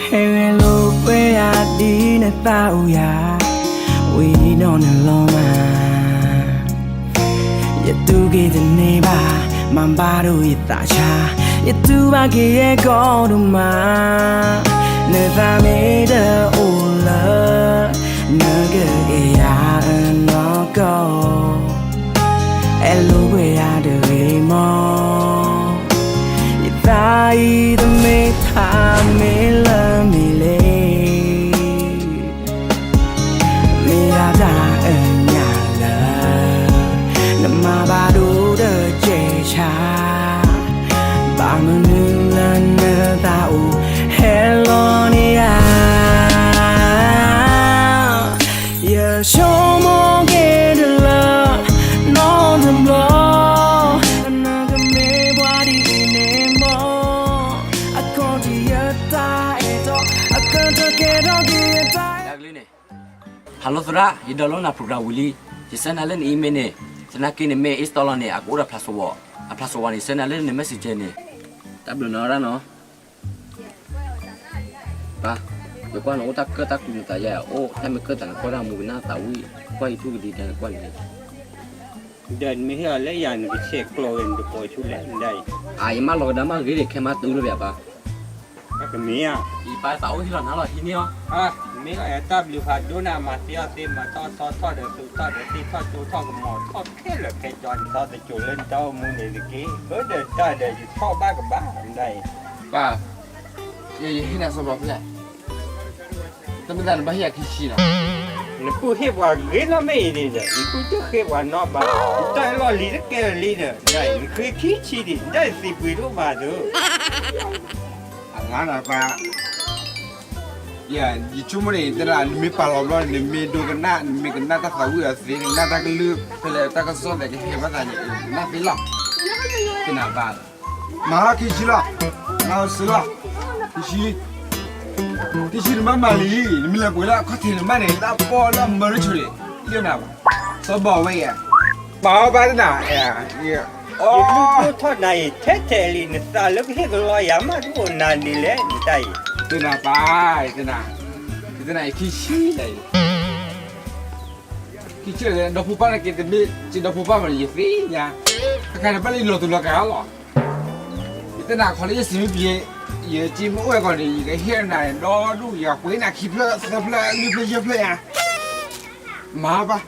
ဟဲဂဲၤလိာ်ကွဲယၤဒ်နသးအိၣ်ယၤ, ဝံၤဒီးနလီၤမၢ်, ယတူၢ်က့ၤတန့ၢ်ဘၣ်, မၤဘၣ်ဒိယသးဆါ, ယတူၢ်ဘၣ်က့ၤယဲကီဒိၣ်မး, နသးမ့ၢ်တအိၣ်လၢ နကအဲၣ်ယၤအနီၢ်ကီၢ်, အဲၣ်လိာ်ကွဲယၤတဂ့ၤမီၢ်, ယသးအံၤတမ့ၢ်တၢ်မ့ၢ်လၢမ့ၢ်လ့ မ့ၢ်ဒၣ်တၢ်အညၣ်လၢ နမၤဘၣ်ဒိတကဲဆၣ်, ဘၣ်မနုၤလၢနသးအိၣ်ဟဲလီၤန့ၣ်ဧါ, ယဆိကမိၣ်က့ၤတလၢ နီတဘျီ, နကမ့ၢ်ပှၤဒ်အံၤန့ၣ်မီၢ်, အခီၣ်ထံးယတၢ်အဲၣ်တီ, အကတၢၢ်ကဲထီၣ်က့ၤယတၢ် Hello သရၣ်, ယ download နၤ program ဝံၤလံ, ယ send နၤလၢန email န့ၣ်, သနာ်က့န့ၣ်မ့ၢ် install လီၤန့ၣ် အကအိၣ်ဒီး password, အ password န့ၣ် send နၤလၢန messenger န့ၣ်, တၢ်ဘျုးနီၤရၣ်နီၤ, ပၢ်, ယကွၢ်နအိၣ်တၢ်ကၢၣ်တၢ်ကျူနသးယါအိၣ်, တၢ်မ့ၢ်ကၢၣ်သးန့ၣ် ကွၢ်တၢ်မူကနၣ်သးဝံၣ်, ကွၢ် YouTube ကဒံကဒါန့ၣ်ကွၢ်န့ၣ် ဒီးနမ့ၢ်ဟ့ၣ်အီၤလၢယၤ နကဆဲးကျိးဝဲ နတကိးဆူလဲၣ် နဒၣ်အံၤ, အါ ယမၢလီၤကဒါမၢ်ဂ့ၤဒံး ခဲမါတုၤလၢပယၤပၢ်, ကမ့ၢ်ဧါ, အံၤပၢ်သးအိၣ်ဟ့ၣ်လီၤနၤလီၤ ဟံးန့ၢ်အီၤ, မ့ၢ်လီၤယတၢ်ဘျုးဖးဒိၣ်နၤ မၤသ့အီၣ်သ့ မၤထီၣ်ထီထီၣ်ဒီးသူၣ်ထီၣ်ဒီးသ့ၣ်ထီၣ်ကၠိထီၣ်ကမီၤထီၣ်ခဲလၢာ်ခဲဆ့ နထီၣ်တစိၤလၢနတၢ်အိၣ်မူန့ၣ်တက့ၢ်, ဘၣ်ဒီးတၢ်ဒီးယထီၣ်ဘၣ်ကဘၣ် နဒၣ်အံၤ, ပၢ်, ယဟ့ၣ်နၤစီၤပၤဖဲလဲၣ် တမ့ၢ်သးနဘၣ်ဟ့ၣ်ယၤခံဆံနီၤ, နပုၢ်ဟ့ၣ်ပှၤဂ့ၤနီတမ့ၢ်အံၤဒီး ယပုၢ်တဃ့ပှၤနီတဘျီ, တၢ်လီၢ်လံၤတကဲလၢလံဒီး နဃ့ခံဆံဒံး နတၢ်သံးပှ့ၤဒိၣ်မးသု, အဂၤနီၤပၢ်, ယဆိကမိၣ်န့ၣ် သရၣ် နမ့ၢ်ပာ်လီၤဘျီန့ၣ် နမ့ၢ်ဒိကနၣ် နမ့ၢ်ကနၣ်တၢ်သးဝံၣ်အီၤသ့ နကနၣ်တၢ်ကလုၢ် ဖဲလဲၣ်တၢ်ကစီၣ်သဲးကဟဲဘၣ်သးန့ၣ် နကနၣ်သ့လီၤ, သ့ၣ်နၤပၢ် မၤလီၤခံဆံလီၤ, မၤစၢၤလီၤ, ခံဆံ, ခံဆံနဘၣ်မၤလံ, နမ့ၢ်လဲၤပှ့ၤလၢအခီၣ်ထံးနဘၣ်န့ၣ် လၢအပီၢ်လၢအမၢတဆိးန့ၣ်, ယနၤဘၣ်, စီၤဘီဝဲယၤ, ပာ်အီၤဘၣ်တနၤ, ယလူၢ်ဒိၣ်ထီၣ်နၤအံၤ ထဲထဲလံ နသးလၢကဟ့ၣ်ကလီယၤမး တအိၣ်နၤဒ်လဲၣ် နတၢ်အံၤ, သ့ၣ်နၤပၢ်, သ့ၣ်နၤ, သ့ၣ်နၤအံၤခံဆံလံ ခံဆံလံ ဒီဖိပၢ်န့ၣ်က့ၤတမ့ၢ်စ့ဒီဖိပၢ်မးန့ၣ် ယသ့ၣ်ညါ, တခါန့ၣ်ဘၣ်လၢယလီၤတူာ်လီၤကာ်လီၤ, ယသ့ၣ်နၤခီလၢယစံးမ့ၢ်ပှ့ၤ, ယစ့မ့ၢ်အိၣ်ဝဲကီးန့ၣ် ယကဟ့ၣ်နၤဒီဒူၣ် ယကပှ့ၤနၤခံဖျၢၣ်သၢဖျၢၣ်လွံၢ်ဖျၢၣ်ယဲၢ်ဖျၢၣ်ညါ, မၤပၢ်,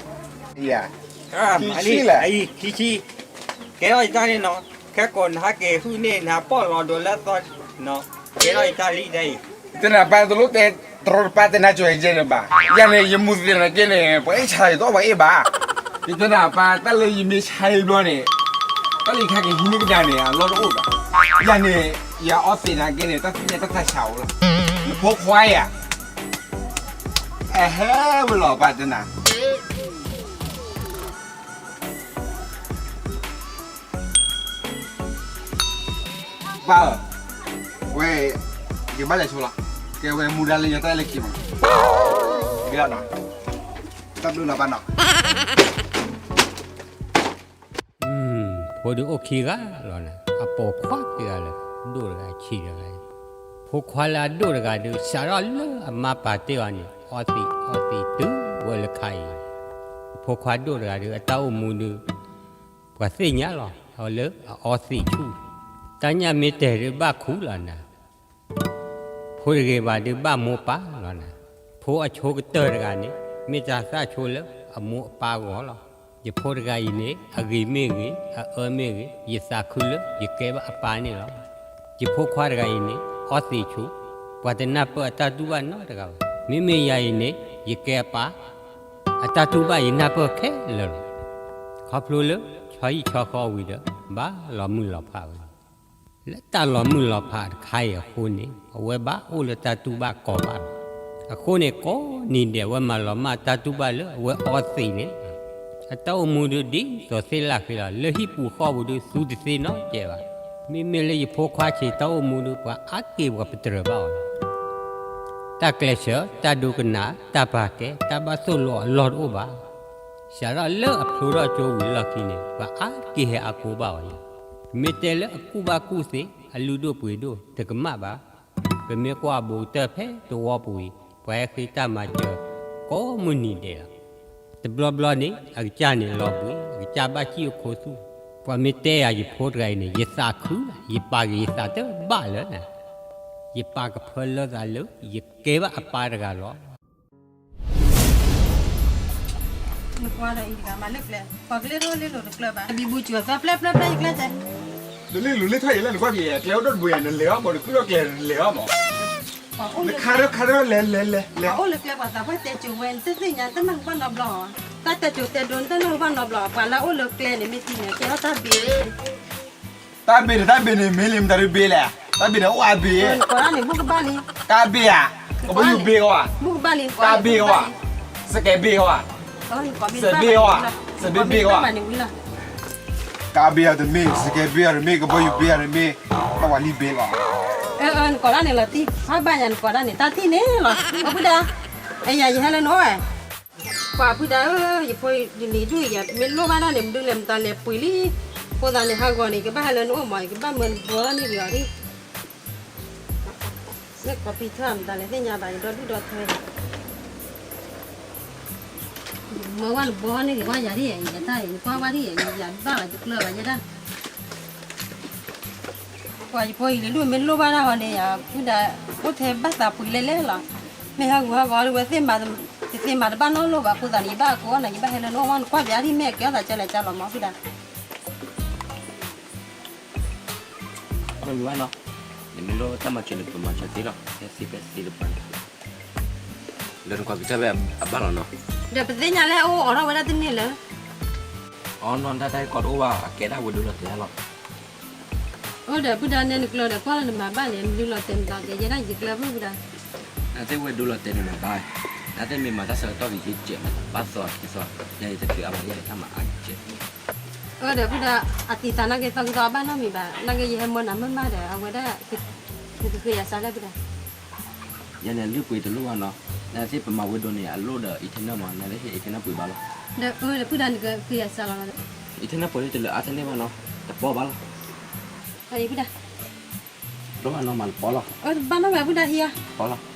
ခံဆံလံ, ခံဆံ, ကဲထီၣ်ယတၢ်န့ၣ်နီၤ, ခဲကိးနဟဲက့ၤဟုၣ်န့ၢ်နဟဲပီၢ်လီၤဒိးလၢအသီ, ကဲထီၣ်ယတၢ်လံဒ်အံၤ, သ့ၣ်နၤပၢ်တလိၣ်တဲ တရီတပါတဲနၤကၠီၤယဲၢ်န့ၣ်ဘၣ်, ယၤန့ၣ် ယမူသ့ၣ်နၤက့န့ၣ် ပှၤအ့ၣ်ဆါယတအိၣ်ပှၤအ့ၣ်ဘၣ်, ယသ့ၣ်နၤပၢ် တၢ်လၢယမ့ၢ်ဆါအံၤဘျီန့ၣ်, တၢ်လၢယခါက့ၤဟံးန့ၢ်ကဒါန့ၣ် အလီၢ်တအိၣ်ဘၣ်, ယၤန့ၣ် ယအီသံးနၤက့န့ၣ် တၢ်သ့ၣ်ညါတၢ်သးဆးအိၣ်လီၤ, နဖိခွါယၤ အဟဲဝဲလီၤပၢ်တနၤ ပၢ်ဧၢ, ဝဲ, ယဘၣ်လဲၤဆိလီၤ, ကဲဝဲမူဒါလၢယတၢ်အဲၣ်လၢခံမး, တၢ်ဘျုးလီၤပၢ်နီၤ. ဖိဒုးအိၣ်ခံဂၤလီၤနၤ, အပိာ်ခွါခံဂၤလၢ ဒိၣ်တဂၤဆံးတဂၤအံၤ, ဖိခွါလၢအဒိၣ်တဂၤဒုး စးထီၣ်လၢအမါပာ်တ့ၢ်အီၤန့ၣ် အီသံးအီသံးတုၤဝဲလၢခါအံၤ, ဖိခွါဒိၣ်တဂၤဒုး အတၢ်အိၣ်မူဒုး ပှၤသ့ၣ်ညါလီၤ အဝဲလၢအအီသံးဆူၣ်, တၢ်ညၣ်မ့ၢ်တဲာ်ဒုးဘၣ်ခူလီၤနၤ ဖိတဂ့ၤဘၣ်ဒုးဘၣ်မိၢ်ပၢ်လီၤနၤ, ဖိအဆိကတၢၢ်တဂၤန့ၣ် မ့ၢ်တၢ်သၣ်ဆိလၢအမိၢ်အပၢ်အဂီၢ်လီၤ. ယဖိတဂၤအံၤန့ၣ် အဂ့ၤမ့ၢ်ဂ့ၤ အအၢမ့ၢ်ဂ့ၤ ယသးခုလၢယကဲဘၣ်အပၢ်န့ၣ်လီၤ. ယဖိခွါတဂၤအံၤန့ၣ် အီသံးဆူၣ်, ပှၤတနၢ်ပၢၢ်အတၢ်တူၢ်ဘၣ်နီတဂၤဘၣ်. မ့မ့ၢ်ယၤအံၤန့ၣ် ယကဲအပၢ် အတၢ်တူၢ်ဘၣ်ယနၢ်ပၢၢ်ခဲလၢာ်လီၤ. ခီဖျိလၢဆီဟံၣ်ဆီဃီဝံၤဒီး ဘၣ်လီၤမုၢ်လီၤဖးဝဲလီၤ. လၢတၢ်လီၤမုၢ်လီၤဖးတခါအံၤအဃိန့ၣ် အဝဲဘၣ်အိၣ်လၢတၢ်တူၢ်ဘၣ်ကိးဘၣ်လီၤ. အဃိန့ၣ် ကိးနံၤဒဲးအဝဲမၤလီၤမၢ်တၢ်တူၢ်ဘၣ်လၢအဝဲအီသံးန့ၣ်, အတၢ်အိၣ်မူဒုးဒ်သိးသ့ၣ်လၢ်ဃ့လီၤ. လၢဟံၣ်ပူၤဃီပူၤဒုးသူတသ့နီတစဲးဘၣ်. မ့မ့ၢ်လၢယဖိခွါဆံးတၢ်အိၣ်မူဒုး ပှၤအါက့ၢ်ပှၤပတြၢၤဘၣ်အီၤလီၤ. တၢ်ကျဲးစၢး တၢ်ဒိကနၣ် တၢ်ပာ်ကဲ တၢ်ဘၣ်သိၣ်လိအလီၢ်တအိၣ်ဘၣ်. စးထီၣ်လၢအဖျိထီၣ်ကၠိဝံၤလီၢ်ခံန့ၣ် ပှၤအါက့ၢ်ဟဲအါကိးဘၣ်အီၤလီၤ. မ့ၢ်တဲလၢအကူၣ်ဘၣ်ကူၣ်သ့ အလုၢ်ဒိၣ်ပှ့ၤဒိၣ်တကမၣ်ဘၣ်. ပမ့ၢ်ကွၢ်ဘူးကတၢၢ်ဖဲသဝီပူၤအံၤ ပှၤဟဲဃ့တၢ်မၤစၢၤ ကိးမုၢ်နံၤဒဲးလီၤ. တဘျီဘျီန့ၣ် အကစၢ်န့ၣ်လီၤဘှံး အကစၢ်ဘၣ်စံၣ်အခိၣ်သူၣ်, ပှၤမ့ၢ်တဲယၤယဖိတဂၤအံၤန့ၣ် ယသးခုလီၤ, ယပာ်က့ၤယသးတဘၣ်လၢၤ, ယပာ်ကဖၢလၢသးလၢ ယကဲဘၣ်အပၢ်တဂၤလီၤ. နကွၢ်ဒီးအံၤတဂၤမၤလၢကျဲ, ပှၤကလ့ထီၣ်လ့လိာ်တကျၢၤဘၣ်, ဘံဘူစူၤအသီပျဲပျဲပျဲယကျဲတဲ, နလ့လိာ်လ့ထီၣ်ယဲလၢနကွၢ်က့ၤ ကျဲအိၣ်ဒိၣ်တဘိယဲ နလဲၤအီၤမး နကုၢ်ထီၣ်ကျဲလဲၤအီၤမး, နခါထီၣ်ခါထီၣ်လဲၤလဲၤလဲၤလဲၤ, ပှၤအိၣ်လၢကျဲပှၤသးပှၢ်တဲစိၤဝဲ နတသ့ၣ်ညါတၢ်နီၢ်ကဘၣ်နီတဘျီ, တၢ်တဲစိၤတဲဒိနတၢ်နီၢ်ကဘၣ်နီတဘျီ, ပှၤလၢအအိၣ်လၢကျဲန့ၣ် မ့ၢ်သံန့ၣ် ကဲထီၣ်တၢ်ဘ့ၣ် တၢ်ဘ့ၣ်န့ၣ် တၢ်ဘ့ၣ်န့ၣ် မ့ၢ်လံမတၤဒုဘ့ၣ်လဲၣ်, တၢ်ဘ့ၣ်န့ၣ် အိၣ်အါဘ့ၣ်, နကိးဒၣ်န့ၣ် ဘူၣ်ကဘၣ်လံ, တၢ်ဘ့ၣ်ဧါ, ကဘီယူၤဘ့ၣ်ဧါ, ဘူၣ်ကဘၣ်လံ, တၢ်ဘ့ၣ်ဧါ, စကဲဘ့ၣ်ဧါ, စဘ့ၣ်ဧါ, စဘ့ၣ်ဘ့ၣ်ဧါ, တၢ်ဘ့ၣ်ဧါတမ့ၢ်, စကဲဘ့ၣ်ဧါတမ့ၢ်, ကဘီယူၤဘ့ၣ်ဧါတမ့ၢ်, တၢ်ဝဲလံဘ့ၣ်လီၤ. နကိးဒၣ်န့ၣ်လီၤတံၢ်, ဟါဘၣ်ယၤနကိးဒၣ်န့ၣ် တၢ်ထံၣ်န့ၣ်လီၤ, အဖုဒၣ်, အယၤယဟဲလၢနအိၣ်ဝဲ ပှၤဖုဒၣ်ဧၢ, ယဖိယလံၤဒုၣ်ယၤ မ့ၢ်လိၣ်ဘၣ်ဒၣ်န့ၣ် မဒုးလဲၤမတၤလဲၤပှ့ၤလံ, အဃိသတးန့ၣ် ဟးဂီၤန့ၣ် ယကဘၣ်ဟဲလၢနအိၣ်မး ယကဘၣ်မၢနဘှီထီၣ်န့ၢ်က့ၤအီၤဒ်, မ့ၢ်ကိးပံထၢၣ်မတၤလဲၤသ့ၣ်ညါဘၣ် ယဒီဒူၣ်ဒီထၢ, မၢဝဲနဘှီန့ၢ်က့ၤဝဲယၤဒ်အံၤ ယတၢ်အံၤ နကွၢ်ဝဲဒ်အံၤ ယၤဘၣ်ဘၣ်ယကျၢၤဘၣ်ယဲဒၣ် ပှၤယဖိယလံၤဒုၣ်မ့ၢ်လိၣ်ဘၣ်ဒၣ်ဟီန့ၣ် ယဖုဒၣ် အိၣ်ထဲဘၣ်သးပှ့ၤလဲၣ်လဲၣ်လီၤ, မ့ၢ်ဟးဂူာ်ဟးဂီၤဒ်ဝဲသ့ၣ်မၤ, ယသ့ၣ်မၤတဘၣ်နီတလိၣ်ဘၣ် အဃိသတးန့ၣ် ယဘၣ်အကိးအီၣ်နၤ ယဘၣ်ဟဲလၢနအိၣ်မး နကွၢ်ပျးဒ်မ့ၢ်အကဲထီၣ်သးကၢလဲၤကၢလီၤမးဖုဒၣ် မ့ၢ်ဝဲနီၤ, နမ့ၢ်လိၣ်တၢ်မၤစၢၤန့ၣ် ပမၤစၢၤသ့လီၤ, ဟဲသ့ဖဲသ့တပှၢ်န့ၣ်, လၢနကွၢ်ကစၢ်ဖဲအဘၣ်လီၤနီၤ, ဒီးပသ့ၣ်ညါလၢအအိၣ်အိးထီၣ်ဝဲဒၣ်တန့ၢ်လၢ အီနီၢ်တၢ်တၢ်ကီတအိၣ်ဘၣ် အကဲဒၣ်ဝဲဒိလီၤတဲာ်လီၤ. အိၣ်ဒီးပုၢ်ဒါနဲနကျၢၤဒီးကွၢ်လၢနမၤဘၣ်န့ၣ် နဒုးလီၤတဲာ်နသးကဲယဲဒၣ်ယကျၢၤပုၢ်ပုၢ်ဒါ, နသ့ၣ်ဝဲဒိလီၤတဲာ်န့ၣ်မၤဘၣ်, နသ့ၣ်မ့ၢ်မၤတၢ်ဆၢကတီၢ်ကယဲၢ်ကဲးမး ဘၣ်သီခံသီ, ယဲယတချုးအါဘၣ်ယဲတၢ်မၤအါကဲး, အိၣ်ဒီးပုၢ်ဒါ အတံၤသးနာ်က့သီကသီအဘၣ်နီတမံၤဘၣ်, နာ်က့ယဟဲမၢနၤမ့ၢ်မးဒီး အဝဲဒၣ် နကဃ့ယၤစးလဲၣ်ပုၢ်ဒါ ယၤန့ၣ်လုၢ်ပှ့ၤတလိၣ်ဘၣ်နီၤ, နသ့ၣ်ပမၤဝဲဒိန့ၣ် အလိၣ်ဒီး internet မး နသ့ၣ် internet ပှ့ၤဘၣ်လီၤ, ဒီးပုၢ်ဒါနကဃ့ယၤစးလီၤ, internet ပှ့ၤန့ၣ်တလၢအါထဲန့ၣ်ဘၣ်နီၤ, တပီဘၣ်လီၤ, ပုၢ်ဒါ, တပီဘၣ်နီၤ မၤတပီလီၤ, ဘၣ်နီၤဘၣ်ပုၢ်ဒါဟံးဧါ,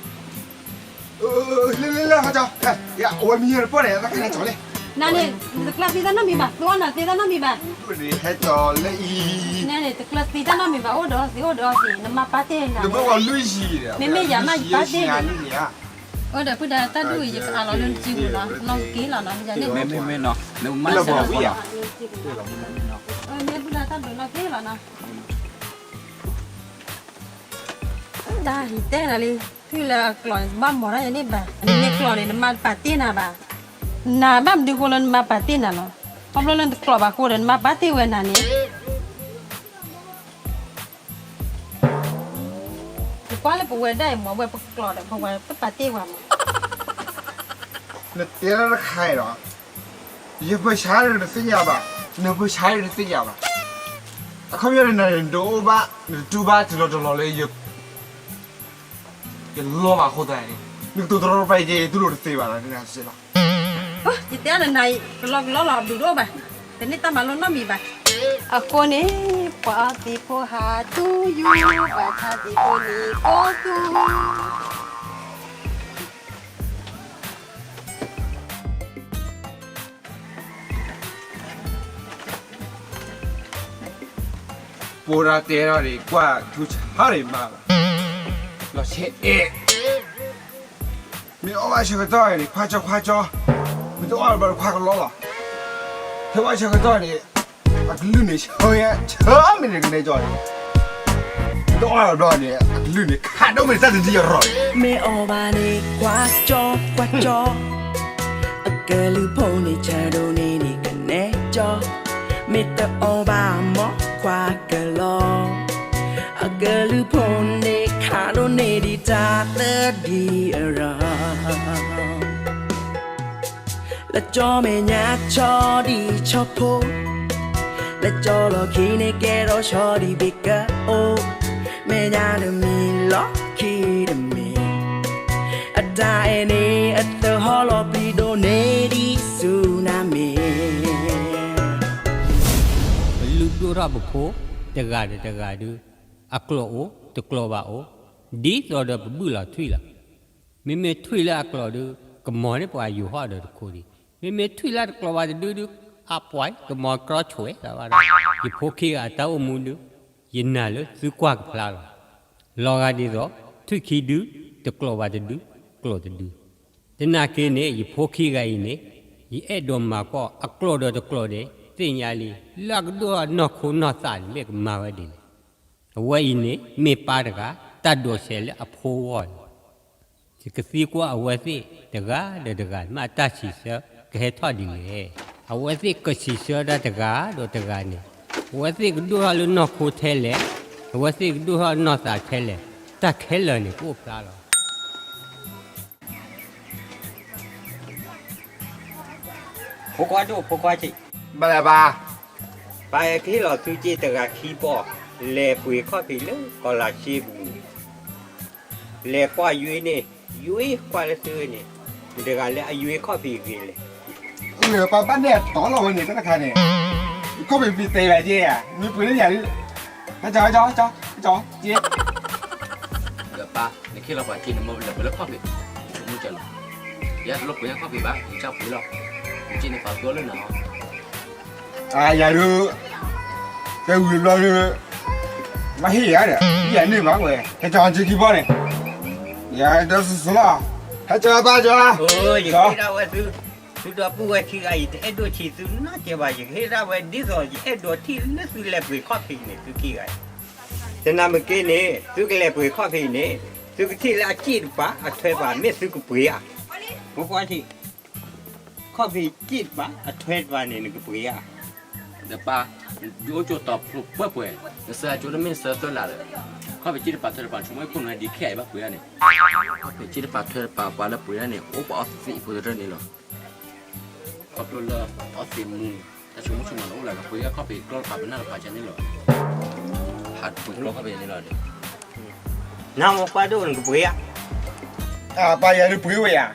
ပီလီၤ လၢလၢလၢဟီကၠီ, အဝဲမံၤတပီၢ်န့ၣ် တၢ်ခဲန့ၣ်ကၠီလဲၣ်, နၤန့ၣ် နတကျၢၤသ့တၢ်နီတမံၤဘၣ်, သဝီနၤသ့တၢ်နီတမံၤဘၣ်, ဟဲကၠီလၢအံၤ, နၤန့ၣ် တကျၢၤသ့တၢ်နီတမံၤဘၣ်, အိၣ်ဒီးသ့အိၣ်ဒီးသ့, နမါပာ်တ့ၢ်နၤ, မ့မ့ၢ်ယၤမးယပာ်တ့ၢ်နၤ, အိၣ်ဒီးပုၢ်ဒါတၢ်ဒိၣ်အံၤ ယကအးလီၤလၢနစုပူၤလီၤ, နီၢ်က့လီၤနီၤ, မ့မ့ၢ်နီၤ, မ့ၢ်မၤစၢၤလီၤပီလီၤ, မ့ၢ်ပုၢ်ဒါတၢ်ဒိၣ်နီၢ်က့လီၤနီၤ တၢ်ဟံးတဲနၤလံ, ဖုလၢအကျိာ်န့ၣ် ဘၣ်မီၤတၢ်ယၤန့ၣ်ဘၣ်, နမ့ၢ်ကျိာ်န့ၣ် နမါပာ်တ့ၢ်နၤဘၣ်, နဘၣ်မနုၤဃိလၢနမါပာ်တ့ၢ်နၤလီၤ, ခီဖျိလၢနတကျိာ်ဘၣ်အဃိဒီး နမါပာ်တ့ၢ်ဝဲနၤန့ၣ်, နကွၢ်လၢပဝဲဒၣ်အံၤမ့ၢ်ဝဲပကျိာ်ဒီး ပဝဲပပာ်တ့ၢ်ဝဲမး နတဲတၢ်တခါအံၤဒီး, ယပၢဆါဒီးတသ့ၣ်ညါဘၣ်, နပၢဆါဒီးတသ့ၣ်ညါဘၣ်, အခီပညီန့ၣ် နတအိၣ်ဘၣ် နတတူၢ်ဘၣ်တုၤလီၤတီၤလီၤလၢ ယလီၤဘၣ်အဃိသတးန့ၣ်, နကတိၤတရီတပါအံၤက့ ယတူၢ်လိာ်တသ့ဘၣ်လီၤ, နစ့လီၤ, ယတဲအီၤနၤအံၤ ကလီကလီလီၤ အဘျုးတအိၣ်ဘၣ်, တန့ၢ်တၢ်မၤလိနီတမံၤဘၣ်, အဃိန့ၣ် ပှၤအီသံးဖိဟးတူၢ်ယူၢ် ဘၣ်ဆါသံးဖိန့ၣ်ကိးသူ ပိာ်တၢ်တဲထီၣ်န့ၣ် ကွၢ်ထူဆါန့ၣ်မးဘၣ်, လီၤဆဲးအဲၣ်, မ့ၢ်အီၣ်ဘၣ်ဆၢကတီၢ်န့ၣ် ခွါကၠီခွါကၠီ, မ့ၢ်တအီၣ်ဘၣ်ခွါကလီလီၤ, ဟဲဘၣ်ဆၢကတီၢ်န့ၣ် အကလုၢ်န့ၣ်ဆၢယဲ ဆၢမ့ၢ်န့ၣ်ကနဲကၠီန့ၣ်, မ့ၢ်တအီၣ်ဘၣ်ဘျီန့ၣ် အကလုၢ်န့ၣ် ခးဒိၣ်မ့ၢ်တၢ်တဒံအရီၣ်န့ၣ်, မ့ၢ်အီၣ်ဘၣ်န့ၣ် ကွၢ်ကၠီကွၢ်ကၠီ, အကလုၢ်ဖိန့ၣ်ဆၢဒိၣ်န့ၢ်ဒံးကနဲကၠီ, မ့ၢ်တအီၣ်ဘၣ်မ့ၢ်ခွါကလီ, အကလုၢ်ဖိန့ၣ်ခးဒိၣ်န့ၢ်ဒံးတၢ်တဒံအရီၣ် လၢကၠီမဲာ်ညါဆီဒံးဆီဖိ, လၢကၠီလီၢ်ခံန့ၣ်ကဲထီၣ်ဆီဒံးဘ့ၣ်ကအိၣ်, မဲာ်ညါတမံၤလီၢ်ခံတမံၤ, အတၢ်အဲၣ်န့ၣ်အသဟီၣ်လီၤပျံၤဒိၣ်န့ၢ်ဒံးဆူနၤမ့ၢ် ပလုၢ်ဒိၣ်ထီၣ်ပဖိ တဂၤဒီးတဂၤဒုး, အကျိာ်အိၣ် တကျိာ်ဘၣ်အိၣ်, ဒ်သိးဒီးပဘုၣ်လီၤထွံၣ်လီၤ. မ့မ့ၢ်ထွံၣ်လၢအကျိၤဒီး ကမီၤန့ၢ်ပှၤယူၤဟီၣ်ဒီးတခိၣ်ဒံး, မ့မ့ၢ်ထွံၣ်လၢတကျိၤဘၣ်တဒုဒု, အပှၤ ကမီၤကြီဆွဲလီၤဘၣ်ဒီး, ယဖိခံဂၤအတၢ်အိၣ်မူဒု, ယနာ်လၢသုကွၢ်ကဖျါလီၤ. လီၤဂာ်ဒ်သိး ထွံၣ်ခံဒု, တကျိၤဘၣ်တဒု, ကျိၤတဒု. သနာ်က့န့ၣ် ယဖိခံဂၤအံၤန့ၣ်, ယအဲၣ်ဒိးမၤကွၢ်အကျိၤဒီးတကျိၤဒဲး သ့ၣ်ညါလံ, လၢအကဒိၣ်ထီၣ်နီၢ်ခိနီၢ်သးန့ၣ် မ့ၢ်ကမၤဝဲဒ်လဲၣ်. အဝဲအံၤန့ၣ် မ့ၢ်ပၢ်တဂၤ တၢ်ဒိးစဲးလၢအဖိဂီၢ်လီၤ. ယကသံကွၢ်အဝဲသ့ၣ်တဂၤဒီးတဂၤ မ့ၢ်အတၢ်စံးဆၢကဟဲထီၣ်ဒ်လဲၣ်. အဝဲသ့ၣ်ကစံးဆၢတၢ်တဂၤဒီးတဂၤန့ၣ်, အဝဲသ့ၣ်ကဒိၣ်ထီၣ်လၢနီၢ်ခိထဲလဲၣ်, အဝဲသ့ၣ်ကဒိၣ်ထီၣ်နီၢ်သးထဲလဲၣ်, တၢ်ခဲလၢာ်န့ၣ် ကအိၣ်ဖျါလီၤ. ဖိခွါဒိၣ်ဖိခွါဆံး, ဘၣ်လဲၣ်ဘၣ်, ပၢ်ကဟ့ၣ်လီၤသုစ့တဂၤခံပီၢ်, လဲၤပှ့ၤခီၣ်ဖံးလၢကီၤလၤစ့ပူၤန့ၣ်, လဲၤကွၢ်ယွ့န့ၣ်, ယွ့ကွၢ်လၢသုန့ၣ်, မတၤတဂၤလၢအယွ့ခီၣ်ဖံးဂ့ၤလဲၣ်. ပၢ်ဘၣ်နဲၣ်အတီလီၤဝဲန့ၣ် တၢ်တခါန့ၣ်, ခီၣ်ဖံးမံတဲဘၣ်က့ဧါ, မ့ၢ်ပှ့ၤလၢယၤ, ဟဲကၠီ ဟဲကၠီ ဟဲကၠီ က့ ဒီးပၢ် နခ့လီၤပှၤစ့န့ၣ် မ့ၢ်လဲၤပှ့ၤလၢခီၣ်ဖံး, မုၢ်ကလီၤ, ယတလိၣ်ပှ့ၤလၢခီၣ်ဖံးဘၣ်, ယကပှ့ၤလီၤ, နစ့န့ၣ်ပာ်ကီလၢနၤလီၤ. ယၤဒုး, တဲဝံၤဘျီဒုး, ဘၣ်ဟ့ၣ်ယၤဒီး ယၤန့ၢ်ဘၣ်ဝဲ, ဟဲကၠီစ့ခံဘီန့ၣ်, ယၤဒီးစူၤစူၤလီၤ, ဟဲကၠီဘၣ်ကၠီ, ယကဟ့ၣ်ဒၣ်ဝဲသု, သုဒီပုၢ်ဝဲၢ်ခံဂၤအံၤ တအဲၣ်ဒိးဆံးသုနီတစဲးဘၣ်, ယကဟ့ၣ်ဒၣ်ဝဲဒ်သိး ယအဲၣ်ဒိးထံၣ်လၢသုလဲၤပှ့ၤခီၣ်ဖံးန့ၣ် သုခံဂၤအံၤ, သနာ်က့န့ၣ် သုကလဲၤပှ့ၤခီၣ်ဖံးန့ၣ်, သုကထံၣ်လၢအစ့တပၤအထွဲတပၤ မ့ၢ်သုကပှ့ၤဧါ, ဖိခွါထံး, ခီၣ်ဖံးစ့တပၤအထွဲတပၤန့ၣ် နကပှ့ၤဧါ. ဒီးပၢ်, ဒုးအိၣ်ကၠိတီၤဖျိပှဲၤပှဲၤ, နဆၢအကၠိတမ့ၢ်နဆၢသၢလၢ်ဒီး, ခီၣ်ဖံးစ့တပၤထွဲတပၤ ဆိကမိၣ်ခိၣ်နူာ်ဒ်ခဲအံၤဘၣ်ပှ့ၤဧါန့ၣ်, ခီၣ်ဖံးစ့တပၤထွဲတပၤ ပှၤလၢပှ့ၤဧါန့ၣ် အိၣ်ပှၤအီသံးဖိတရၢၢ်န့ၣ်လီၤ. ခီဖျိလၢအီသံးမူ, တၢ်ဆိကမိၣ်ဆိကမးန့ၣ်အိၣ်လၢ ပှ့ၤခီၣ်ဖံးကျီတပၤ ပနၢ်တပၤကန့ၣ်လီၤ. ဟးပှ့ၤကျီခီၣ်ဖံးန့ၣ်လီၤ. နမ့ၢ်ပှၤဒိၣ်နကပှ့ၤဧါ. ပၢ်ယၤဒုးပှ့ၤဝဲယၤ,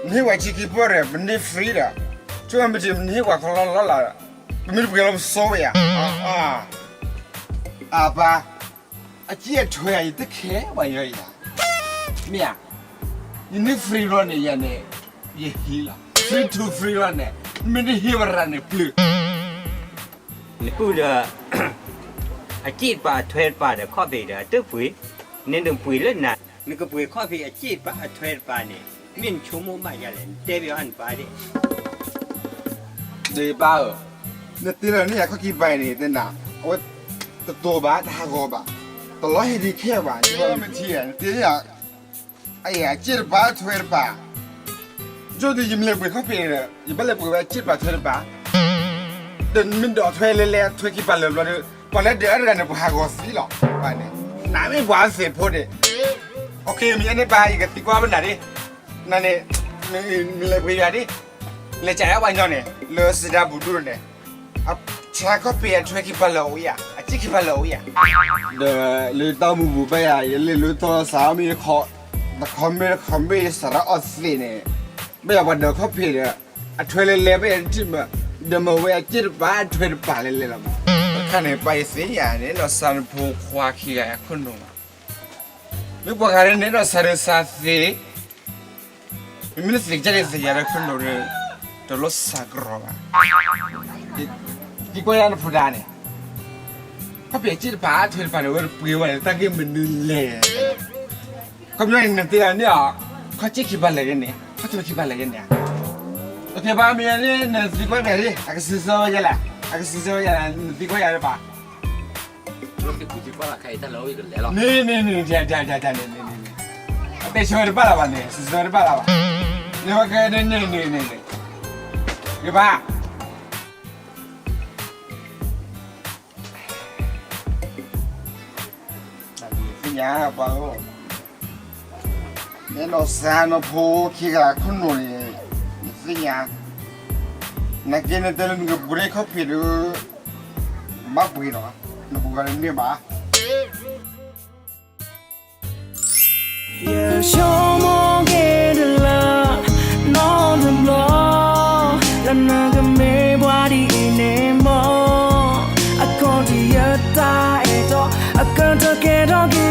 နဟ့ၣ်ပှၤစ့ခံပီၢ်ဒီး ပန့ၢ် free ဒီး, ဆိကမိၣ်မ့ၢ်နဟ့ၣ်ပှၤခီလီလီလီ, ပမ့ၢ်တပှ့ၤလီၤပစိဝဲယၤ. အပၢ်, အစ့အထွဲ ယတခဲပှၤယီယၤ, မ့ၢ်ဧါ, ယန့ၢ် free လီၤန့ၣ် ယၤန့ၣ်, ယဟံးလီၤ free to free လီၤန့ၣ်, မ့ၢ်တဟ့ၣ်ဝဲရၤန့ၣ်ပျုၤ နပုၢ်ဒီး အစ့တပၤအထွဲတပၤဒီး ခီၣ်ဖံးဒီး အတပှ့ၤ, န့ၣ်နပှ့ၤလၢနၤ, နကပှ့ၤခီၣ်ဖံးအစ့တပၤအထွဲတပၤန့ၣ် မ့ၢ်နဆိကမိၣ်ဘၣ်ယၤလဲၣ်, နတဲဘၣ်အီၤနပၢ်ဒ် ဒီးပၢ်ဧၢ, နတ့လီၤန့ၢ်ယၤခီၣ်ခံပၤအံၤန့ၣ် သ့ၣ်နၤ, အဝဲတတိၤဘၣ် တဟးဂီၤဘၣ်, တလီၤဟ့ၣ်ဒံးခဲဘၣ်, နတ့လီၤမ့ၢ်ထံဧါ, နတ့လီၤယၤ, အစ့တပၤထွဲတပၤ, ယိၣ်ဒုးယမ့ၢ်လဲၤပှ့ၤခီၣ်ဖံးဒီး ယဘၣ်လဲၤပှ့ၤဝဲအစ့တပၤထွဲတပၤ, ဒီးမ့ၢ်ဒိးထွဲလဲၤလဲၤ ထွဲခံပၤလၢာ်ဘျီဒီး ပှၤလၢဒုးအါတဂၤန့ၣ် ပှၤဟးဂီၤသံလီၤ, နမ့ၢ်ပှၤသ့ၣ်ဖိန့ၣ်, မ့ၢ်န့ၣ်ပၢ် ယကသံကွၢ်ဘၣ်နၤဒ်, နန့ၣ်, မ့ၢ်လဲၤပှ့ၤယၤဒ်, လဲၤကးယါပှၤညီန့ၣ် လၢစံးဒၣ်ဘူးဒိၣ်န့ၣ်, အဆါခီၣ်ဖံးအထွဲခံပၤလၢာ်အိၣ်ယၤ, အစ့ခံပၤလၢာ်အိၣ်ယၤ, ဒီးလၢတၢ်အိၣ်မူပူၤဘၣ်ယၤ ယလ့ၣ်လၢထီၣ်စးမ့ၢ်တခီ, တခီမ့ၢ်တခီမ့ၢ်ယစးထီၣ်အီသံးန့ၣ်, ဘၣ်ယၤပှၤဒၢးခီၣ်ဖံးဒီး အထွဲလဲၤလဲၤဘၣ်ယၤတထံၣ်မး, ဒီးမ့ၢ်ဝဲအစ့တပၤထွဲတပၤလဲၤလဲၤလီၤမး, တခါန့ၣ် ပၢ်ယသ့ၣ်ညါန့ၣ် ဒီးစးနဖိခွါခံဂၤအခိၣ်နူာ်မး, မ့ၢ်ပှၤဂၤန့ၣ်ဒီးစးဒုးစးသ့ မ့မ့ၢ်နသ့ၣ်ကစၢ်ဒ်သ့ၣ်ညါဒီးခိၣ်နူာ်ဒီး တလိၣ်စးကရီဘၣ်, သံကွၢ်ယၤနဖိဒါန့ၣ်, ခီၣ်ဖံးအစ့တပၤထွဲတပၤန့ၣ် အဝဲတပှ့ၤဝဲန့ၣ် တၢ်ဂ့ၢ်မနုၤလဲၣ်, ခီပညီန့ၣ် နသ့ၣ်ညါန့ၣ်အီၤ, ခီၣ်စ့ခံပၤလဲၤယဲန့ၣ် ခီၣ်ထွဲခံပၤလဲၤယဲန့ၣ်ဧါ, ပၢ်မ့ၢ်န့ၣ် နသံကွၢ်ယၤဒ် အကစံးဆၢဝဲယဲလဲၣ်, အကစံးဆၢဝဲယဲလဲၣ် နသံကွၢ်ယၤဒ်ပၢ် န့ၣ်, န့ၣ်, န့ၣ်, န့ၣ်, အတဲဆၢဝဲတဘၣ်လၢၤဘၣ်န့ၣ် စံးဆၢဝဲတဘၣ်လၢၤဘၣ်, န့ၣ်ဝဲကဲန့ၣ်န့ၣ်န့ၣ်န့ၣ်, ယဘၣ် သ့ၣ်ညါပှၤဧၢ, နအဲၣ်ဒိးစးနဖိခံဂၤခိၣ်နူာ်န့ၣ်, ယသ့ၣ်ညါ, နာ်က့နတဲလၢနကပှ့ၤခီၣ်ဖံးဒီး, ဘၣ်ပှ့ၤဒီး, နပှ့ၤဂၤန့ၣ်န့ၢ်ဘၣ် ယဆိကမိၣ်က့ၤတလၢ နီတဘျီ လၢနကမ့ၢ်ပှၤဒ်အံၤန့ၣ်မး အခီၣ်ထံးယတၢ်အဲၣ်တီ အကတၢၢ်ကဲထီၣ်က့ၤ